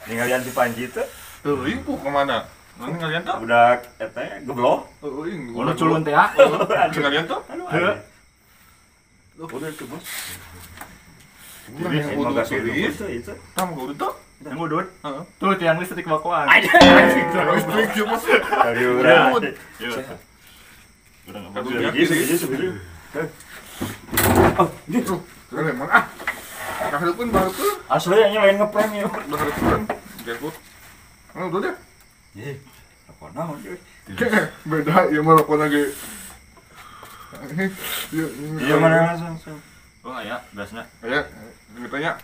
Ningalian si Panji teh. Teuing puh kemana? Mana ningalian tuh? Budak eta gebloh. Teuing. Ono culun teh ah. Ningalian tuh? Heuh. Udah tuh, Bos. Jadi udah serius itu. Kamu udah tuh? Yang udut. Heeh. Tuh tiang listrik bakoan. Listrik ya, Bos. Dari urang. Urang apa? Hiji. Oh, gitu. Keren ah. Kahareupeun bahareupeun. Asli nya lain ngeprank ya. Bahareupeun. Jago. Oh, udah deh. Ih, rokok naon deui. Beda ieu mah rokok lagi. Iya mana langsung. Oh aya gasna. Aya, ditanya.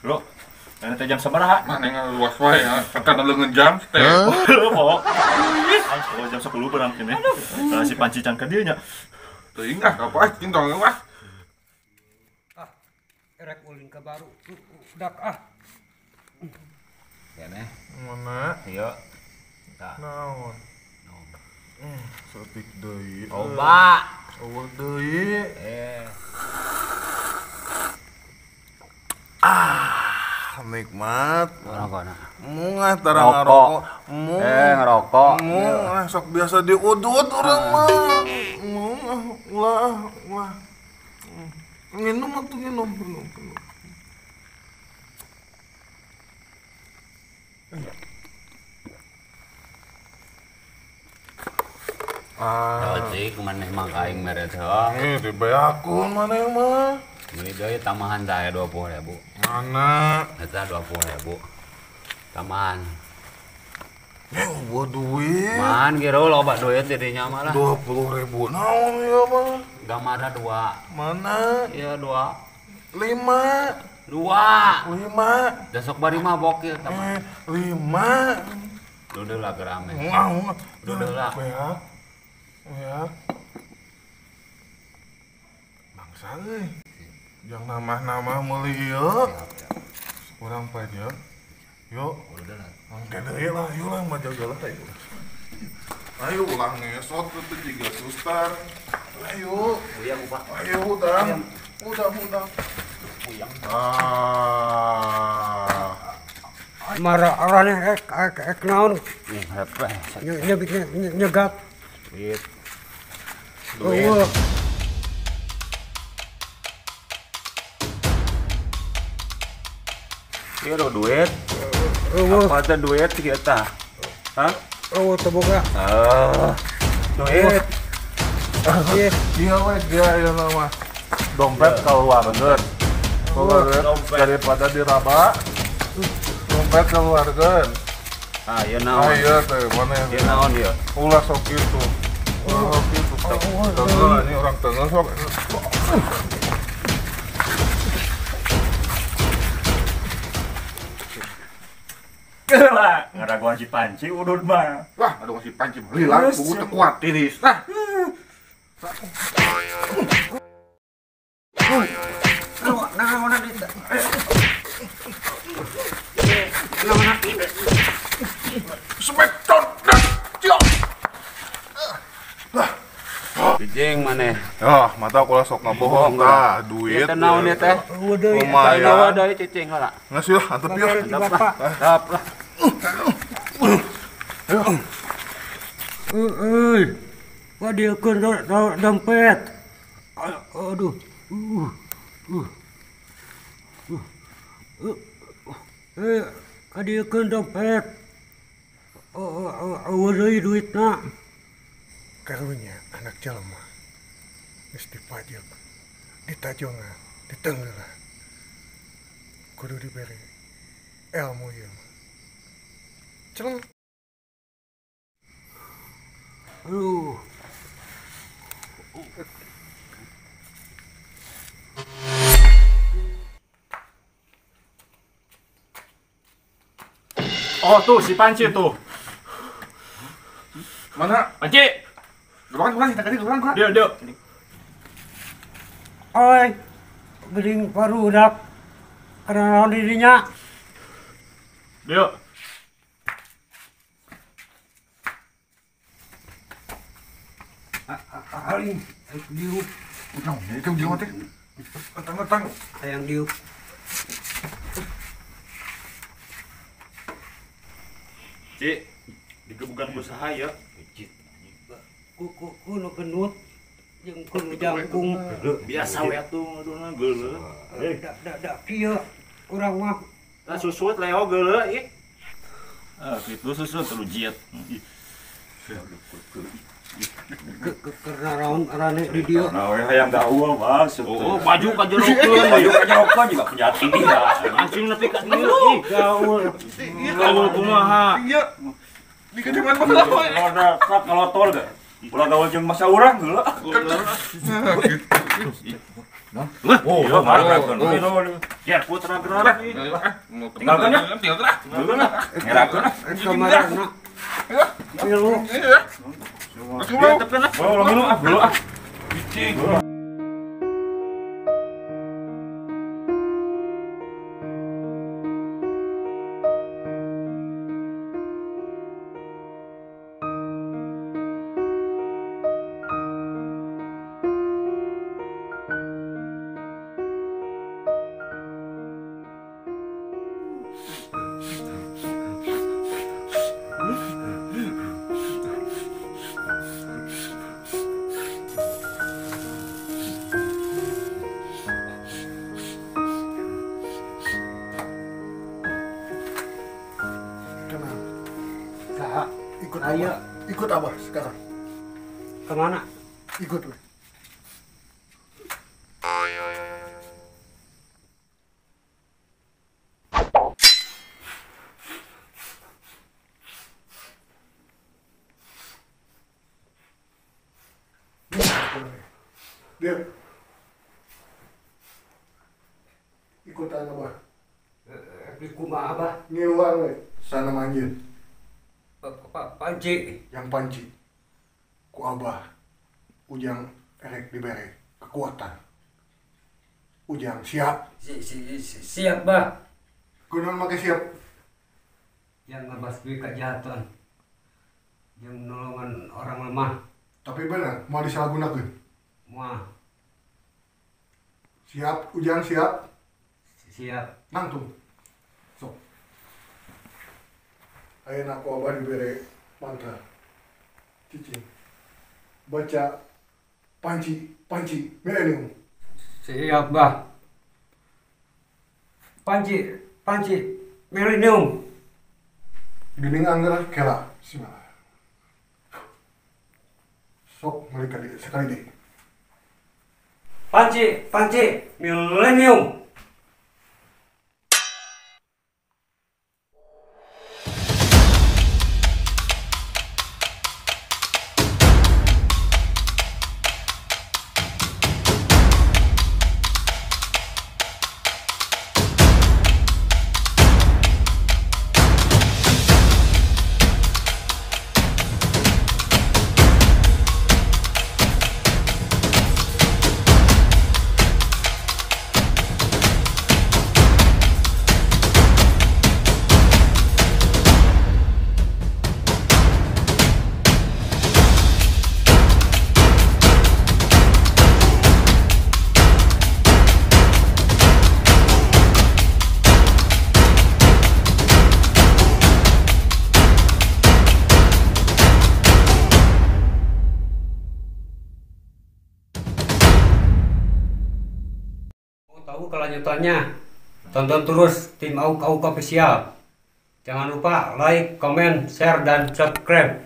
Bro, ini teh jam sabaraha? Mana yang luas wae ya. Tekan leungeun jam teh. Oh. Jam 10 barang kene. Nah, si Panci can ka dieu nya. Teuing ah, apa cintong wah. Ah, erek ulin ka baru. Udak ah. Kene. Mana? Ieu. Tah. Naon? Setik deui. Loba. Eueuh deui. Ah, nikmat. Rokokna. Mungah tara ngarokok. Mung. Ngerokok. Mung, sok biasa diudut urang mah. Mung, ulah, ulah. Nginum atuh nginum, nginum. Ah. Cik, maneh mah ka aing mere teh. Eh, dibeakun maneh mah. Meuli deui tambahan teh 20.000. Mana? Eta 20.000. Tambahan. Eh, eueuh duit. Man gero loba duit didinya mah lah. 20.000 naon ieu mah? Gambarna 2. Mana? Iya 2. 5. 2. 5. Da sok bari mabok ieu tambahan. 5. Duh lah gerame. Wah, Duh lah. Beak. Ya. Bangsa euy. Jang nama-nama meuli ieu. Urang poe ieu. Yuk. Engke deui lah, yuk lah mah jaga lah ayo. Ayo ulah ngesot teh jiga suster. Ayo. Puyang Pak. Ayo udang. Udang, udang. Puyang. Ah. Mara arane ek ek naon? Hepeh. Nyegat. Duit. Duit. Ieu do duit. Apa teh duit kieu tah? Hah? Oh, teu boga. Ah. Duit. Iya. Iya we dia ieu mah. Dompet keluarga. Keluarga daripada diraba. Dompet keluarga. Ah, ieu naon? Ah, ieu teh mana? Ieu naon ieu? Ulah sok kitu. Ulah sok kitu. Tengah ini orang tengah sok. Lah, ngaraguan si Panci udut mah. Wah, aduh si Panci lila buku teu kuat tiris. Nah. Naon eta? Naon? Smackdown. Ciok. Lah. Bijing maneh. Ah, mata aku lah sok ngabohong ah, duit. Eta naon ieu teh? Lumayan. Deui cicing heula. Geus yeuh, antep yeuh. Antep lah. Ayo. Euy. Wah dieukeun dompet. Aduh. Kadieukeun dompet. Eueuh deui duitna. Karunya anak jelema geus dipajak, ditajongan, ditenggelan. Kudu diberi ilmu ieu mah. Celeng. Aduh. Oh tuh si Panci tuh. Mana? Panci. Gerokan kita tadi gerokan. Dieu, dieu. Oi. Geuning barudak. Kana naon di dinya? Dieu. Aling, diuk. Ujang, itu diuk teh. Tang-tang. Hayang diuk. Cik, digebukan usaha ya. Ku ku nu genut jeung ku nu jangkung. Biasa we atuh ngaduna geuleuh. Da da kieu urang mah. Lah susut leo geuleuh ih. Ah, kitu susut telu jiet. Karena raun arane di dieu. Nah, we hayang gaul mah. Oh, maju ka jerokeun, maju ka jerokeun juga penjati dia. Anjing nepi ka dieu. Gaul. Gaul kumaha? Iya. Di kejaman baheula we. Roda sak kalotor ge. Ulah gaul jeung masa urang geuleuh. Nah, oh, marah. Ya, putra gerak. Tinggalkeun ya. Tinggalkeun lah. Ngerakeun ah. Kamarana. Milu. Oh, minum ah, dulu ah. Bicing. Ikut Abah. Ikut Abah sekarang. Kemana? Ikut we. Dia ikutan Abah. Kumaha Abah? Ngiluan we, sana manjin. Panci. Yang panci. Ku Abah Ujang erek dibere kekuatan. Ujang siap. Siap, Bah. Kunaon make siap? Yang ngebasmi kejahatan. Yang menolongan orang lemah. Tapi benar, mau disalahgunakeun. Moal. Siap, Ujang siap. Siap. Nangtung. Sok. Ayeuna ku Abah dibere mantra. Cicing. Baca panci, panci, milenium. Siap, Bah. Panci, panci, milenium. Geuning angger kela. Bismillah. Sok meuli ka dieu sekali deui. Panci, panci, milenium. Tahu kelanjutannya, tonton terus tim Auk Auk Official. Jangan lupa like, comment, share, dan subscribe.